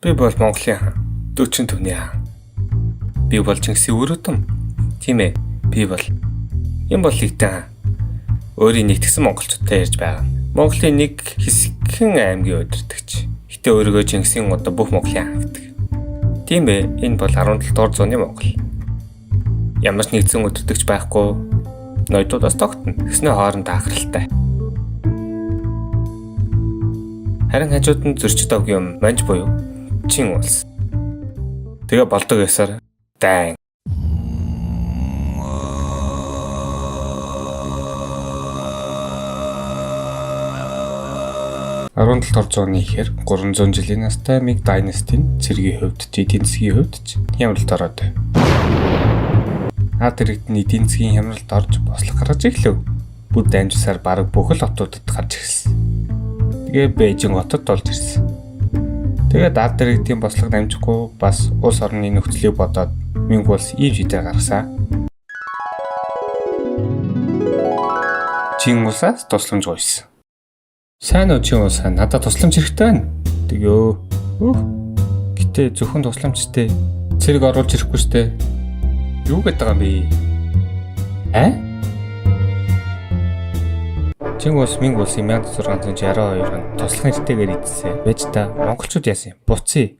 Би бол Монголын хаан, 45-ны хаан. Би бол Чингисийн үр удам. Тийм ээ, би бол энэ бол Лэгдэн хаан. Өөрийн нэгтгсэн монголчуудтай ярьж байгаа. Монголын нэг хэсэгхэн аймгийн удирдагч. Гэтэ өөрийгөө Чингисийн удам бүх Монголын хаан гэдэг. Тийм ээ, энэ бол 17 дугаар зууны Монгол. Ямар ч нэгдсэн удирдагч байхгүй. Ноёдуудаас тогтно. Тэгснээ хоорондоо ахралтай. Харин хажууд нь зөрчид овгийн манж буюу Чин улс. Тэгээ болдог ёсоор дайн. 17 дугаар зууны ихээр 300 жилийн настай Миг династийн цэргийн хувьд ч эдийн засгийн хувьд ч хямралд ороод байв. Наад иргэд нь эдийн засгийн хямралд орж бослого гаргаж эхлэв. Бүр дамжсаар бараг бүх л хотуудад гарч ирсэн. Тэгээ Бээжин хотод болж ирсэн. Тэгээд ард иргэдийн бослого дамжихгүй бас улс орны нөхцөлийг бодоод Минг улс ийм шийдвэр гаргасан. Чин улсаас тусламж гуйсан. Сайн уу Чин улсаа, надад тусламж хэрэгтэй байна. Тэгөө. Өөх. Гэтэ зөвхөн тусламжтай цэрэг оруулж ирэхгүй штэ. Юу гэдэг юм бэ? Аа? Чин улс Минг улсын 1662 онд туслах нэртэйгээр эзэлсэн. Байж та монголчууд яасан юм? Буцъя.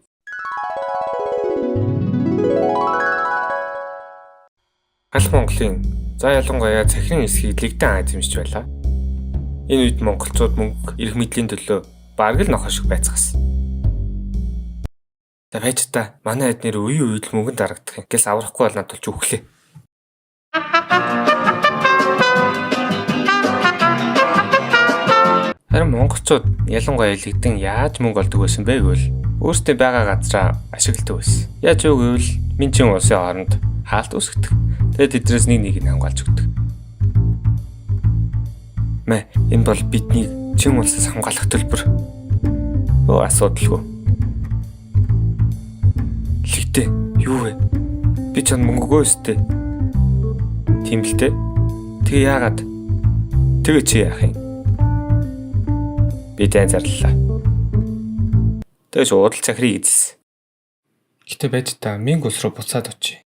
Галх Монголын за ялангуяа цахирын эсхийг Лэгдэн хаан эзэмшиж байлаа. Энэ үед монголчууд мөнгө эрх мэдлийн төлөө бараг л нохой шиг байцгаасан. За байж та манай эднэр үеийн үед л мөнгөнд дарагдах юм. Гэлс аврахгүй бол надад ч үхлээ. Харин монголчууд ялангуяа Лэгдэн яаж мөнгө олдог байсан бэ гэвэл өөрсдөө байгаа газраа ашигладаг байсан. Яаж юу гэвэл Минчин улсын хооронд хаалт үүсгдэг. Тэгээд тэднээс нэг нэг нь хамгаалж өгдөг. Мэ энэ бол бидний Чин улсаас хамгаалах төлбөр. Өө асуудалгүй. Лэгдэн юу вэ? Би чанд мөнгө өгөө өстэй. Тийм л дээ. Тэгээ яагаад? Тэгээ чи яах юм? Би дайн зарлалаа. Тэгээ шууд л цахирыг эзэлсэн. Гэтэ байж та Минг улс руу буцаад очие.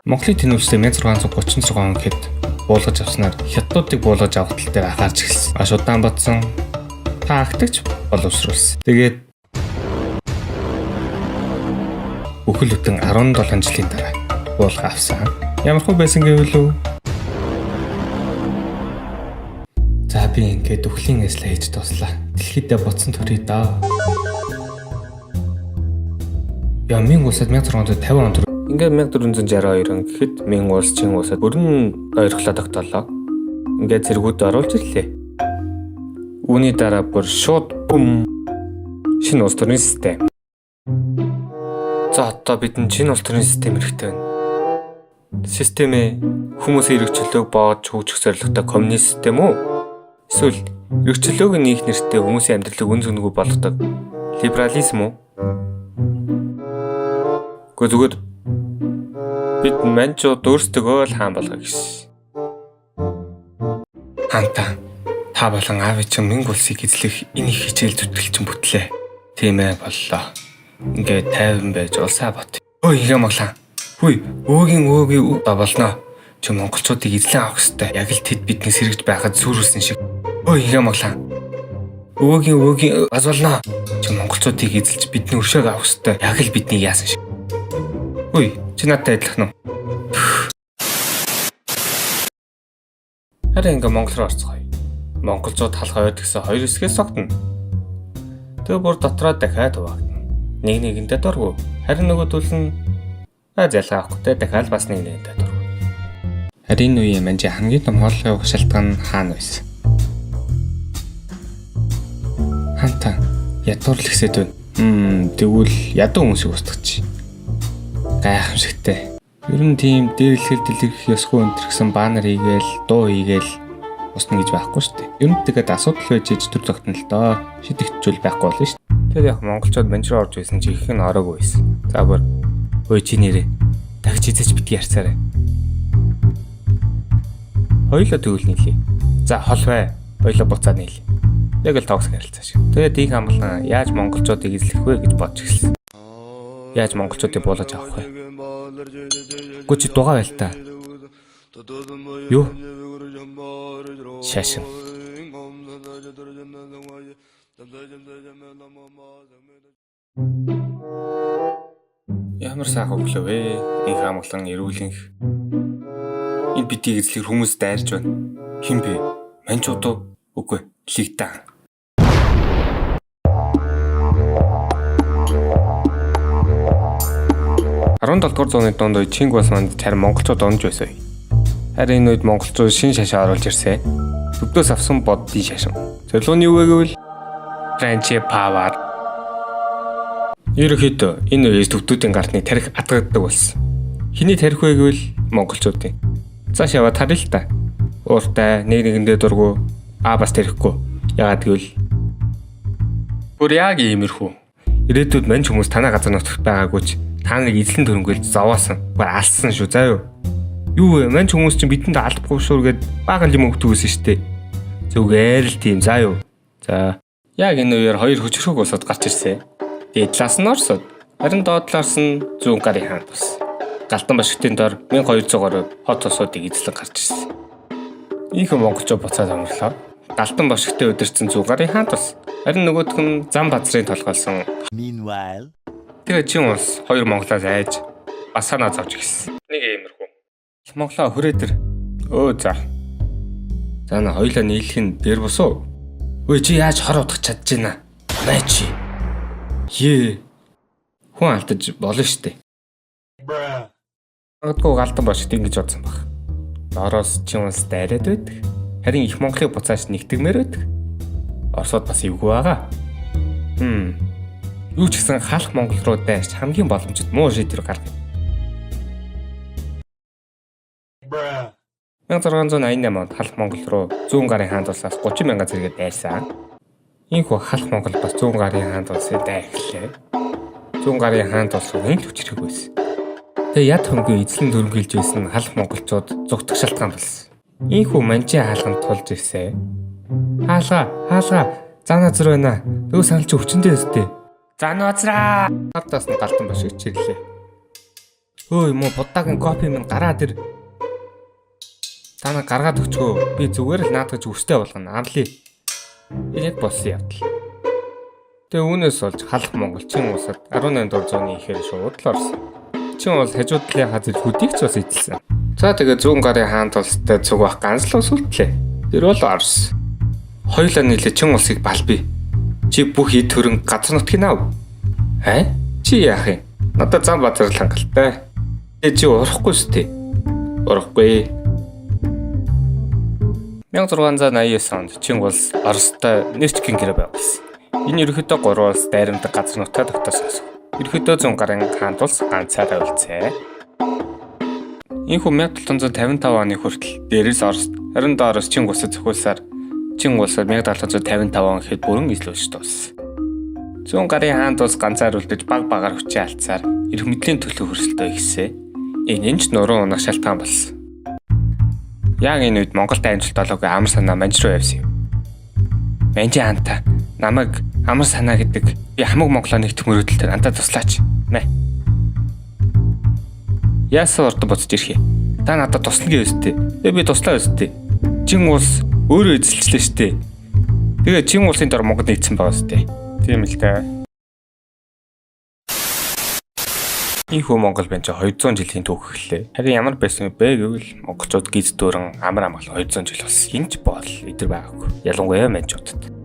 Монголын тэнүүлсээ 1636 он гэхэд буулгаж авснаар хятадуудыг буулгаж авах тал дээр анхаарч эхэлсэн. Маш удаан бодсон. Та агтагч боловсруулсан. Тэгээд бүхэл бүтэн 17 жилийн дараа буулга авсан. Ямархуу байсан гэвэл үү? За би ингээд үхлийн ажлаа хийж дуслаа. Дэлхийдээ ботсон төрөй даа. Яа Минг улсад 1650 он Ингээд 1462 он гэхэд Мин улс Чин улсад бүрэн ойрхлоо тогтоолоо. Ингээд цэргүүд оруулж ирлээ. Үүний дараа бүр шууд бүм шинэ улс төрийн систем. За одоо бидэнд шинэ улс төрийн систем хэрэгтэй байна. Системээ хүмүүсийн эрх чөлөөг боож хөгжих зорилготой коммунист систем үү? Эсвэл эрх чөлөөг нь их нэртэй хүмүүсийн амьдралыг үн цэнгүй болгодог либерализм үү? Гэхдээ зүгээр бид манчууд өөрсдөө л хаан болгоё гэсэн. Хаанта та болон аав чинь Минг улсыг эзлэх энэ их хичээл зүтгэл чинь бүтлээ. Тийм ээ боллоо. Ингээд тайван байж улсаа бот. Өө ингээ моглаа. Хүй өөгийн өөгийн болно. Чи монголчуудыг эзлэн авах ёстой. Яг л тэд бидний сэргэж байхад сүрүүлсэн шиг. Өө ингээ моглаа. Өөгийн өөгийн аз болно. Чи монголчуудыг эзэлж бидний өршөөг авах ёстой. Яг л бидний яасан шиг. Хүй чи надтай адилхан уу? Харин ингээ Монгол руу орцгоё. Монголчууд халах ойд гэсэн хоёр хэсгээс согтно. Тэгээ бүр дотроо дахиад хуваагдана. Нэг нэгэндээ дургу. Харин нөгөөдөл нь ялгаа авахгүй те дахиад бас нэг нэгэндээ дургу. Харин энэ үеийн манжи хамгийн том хооллогын шалтгаан нь хаана байсан? Хаанта ядуур л ихсэд байна. Тэгвэл ядуу хүмүүсийг устгах. Гайхамшигтай. Ер нь тийм дээрлэхэл дэлгэрэх ёсгүй өнтер гэсэн баннер хийгээл, дуу хийгээл устна гэж байхгүй шүү дээ. Ер нь тэгээд асуудал байж иж төр зогтно л доо. Шидэгчүүл байхгүй болно шүү дээ. Тэр яг монголчууд манж руу орж байсан чи их нь ороогүй байсан. За бүр ой чи нэрээ тагч эзэж битгий харцаарай. Хоёулаа тэгвэл нийлээ. За хол бай. Хоёулаа буцаад нийлээ. Яг л toxic харилцаа шиг. Тэгээд их амгалан яаж монголчуудыг эзлэх вэ гэж бодож эхэлсэн. Яаж монголчуудыг буулгаж авах вэ? Үгүй чи дугаа байл та. Юу? Шашин. Ямар сайхан өглөө вэ? Инх амгалан эрүүлэнх. Энэ бидийг эзлэхэр хүмүүс дайрч байна. Хэн бэ? Манчууд уу? Үгүй, Лигдан. 17 дугаар зууны дунд үед Чинг улс манд харин монголчууд онж байсан. Харин энэ үед монголчууд шин шашин оруулж ирсэн. Төвдөөс авсан боддын шашин. Зорилго нь юу вэ гэвэл Франчи павар. Ерөнхийдөө энэ үеэс төвдүүдийн гартны тарих атгагддаг болсон. Хэний тарих вэ гэвэл монголчуудын. Цааш яваад харъя л та. Ууртай нэг нэгэндээ дургу аа бас тарихгүй. Яагаад гэвэл бүр яг иймэрхүү. Ирээдүйд манч хүмүүс танай газар нутагт байгаагүй ч та нарыг эзлэн төрөнгөлж зовоосон. Бүр алсан шүү заа юу. Юу вэ? Манч хүмүүс чинь бидэнд албагүй шүү гэд бага юм өгдөг байсан шүү дээ. Зүгээр л тийм заа юу. За яг энэ үеэр хоёр хүчрхэг улсууд гарч ирсэн. Дээд талаас нь Оросууд, харин доод талаас нь зүүн гарын хаант улс. Галдан башигтын дор 1200 гаруй хот улсуудыг эзлэн гарч ирсэн. Ийхүү монголчууд буцаад амарлаа. Галдан башигтын удирдсан зүүн гарын хаант улс. Харин нөгөөх нь зам базрын толгойлсон. Meanwhile. Тэгээ чин улс хоёр монголоос айж бас санаа зовж гисэн. Нэг иймэрхүү. Монголоо хүрээ тэр. Өө за. За на хоёлаа нийлэх нь дээр босуу. Өө чи яаж хор удах чадж байна? Манай чи. Ее. Хүн алдаж болно штэ. Магадгүй галдан бошигт ингэж бодсон баг. Доороос чин улс дайраад байдаг. Харин их Монголыг буцааж нэгтгэмээр байдаг. Оросууд бас эвгүй байгаа. Юу ч гэсэн халах Монгол руу дайрч хамгийн боломжит муу шийдвэр гаргав. 1688 онд халах Монгол руу зүүн гарын хаант улсаас 30 мянган зэрэгээр дайрсан. Ийхүү халах Монгол бас зүүн гарын хаант улсыг дайрлаа. Зүүн гарын хаант улс руу л хүчрэх байсан. Тэгээ яд хөнгөн эзлэн төрөнгөлж байсан халах монголчууд зүгтэх шалтгаан болсон. Ийхүү манжийн хаалганд тулж ирсэн. Хаалга, хаалга, заа назар байна. Нөгөө санал чи өвчнөдөө өстэй. Заа назраа. Хардаас нь галдан башиг чирлээ. Хөөе мó будаагийн кофе минь гараад ир. Та нар гаргаад өгчгөө. Би зүгээр л наадгаж өстэй болгоно. Амлий. Энэ яг болсон явдал. Тэгээ үүнээс болж халах Монгол чин улсад 18 дугаар зууны ихээр шууд л орсон. Чин улс хажуу талынхаа зэргүүдийг ч бас эзэлсэн. За тэгээ зүүн гарын хаант улстай цуг байх ганц л ус үлдлээ. Тэр бол Орос. Хоёулаа нийлээ чин улсыг балбий. Чи бүх эд хөрөнгө газар нутгийг ав. Аа? Чи яах юм? Надад зам базар л хангалттай. Тэгээ чи урахгүй сте. Урахгүй. 1689 онд Чин улс Оростой Нэрчгийн гэрээ байгуулсан. Энэ ерөнхийдөө гурван улс дайрамдаг газар нутгаа тогтоосон гэсэн. Ерөнхийдөө зүүн гарын хаант улс ганцаараа үлдсэн. Ийхүү 1755 оны хүртэл дээрээс Орос, харин доороос Чин улсад зохиулсаар Чин улсад 1755 он гэхэд бүрэн эзлүүлж дууссан. Зүүн гарын хаант улс ганцаар үлдэж баг багаар хүчээ алдсаар эрх мэдлийн төлөө хөрсөлтөө ихсэн. Энэ нь ч нуруу унах шалтгаан болсон. Яг энэ үед Монголд амжилт олоогүй амар санаа манж руу явсан юм. Манжийн хаанта намайг амар санаа гэдэг би хамаг Монголоо нэгтгэх мөрөөдөлтөд антаа туслаач. Мэ. Яасан урд буцаж ирэх юм? Та надад туслана гэв өстэй. Тэгээ би туслаа өстэй. Чин улс өөрөө эзэлчлээ штэ. Тэгээ Чин улсын дор Монгол нэгдсэн байгаа өстэй. Тийм л дээ. Ийхүү Монгол байна чи 200 жилийн түүх эхэллээ. Харин ямар байсан бэ гэвэл монголчууд гиз дүүрэн амар амгалан 200 жил болсон. Хинч боол эдэр байгаагүй. Ялангуяа манчуудад.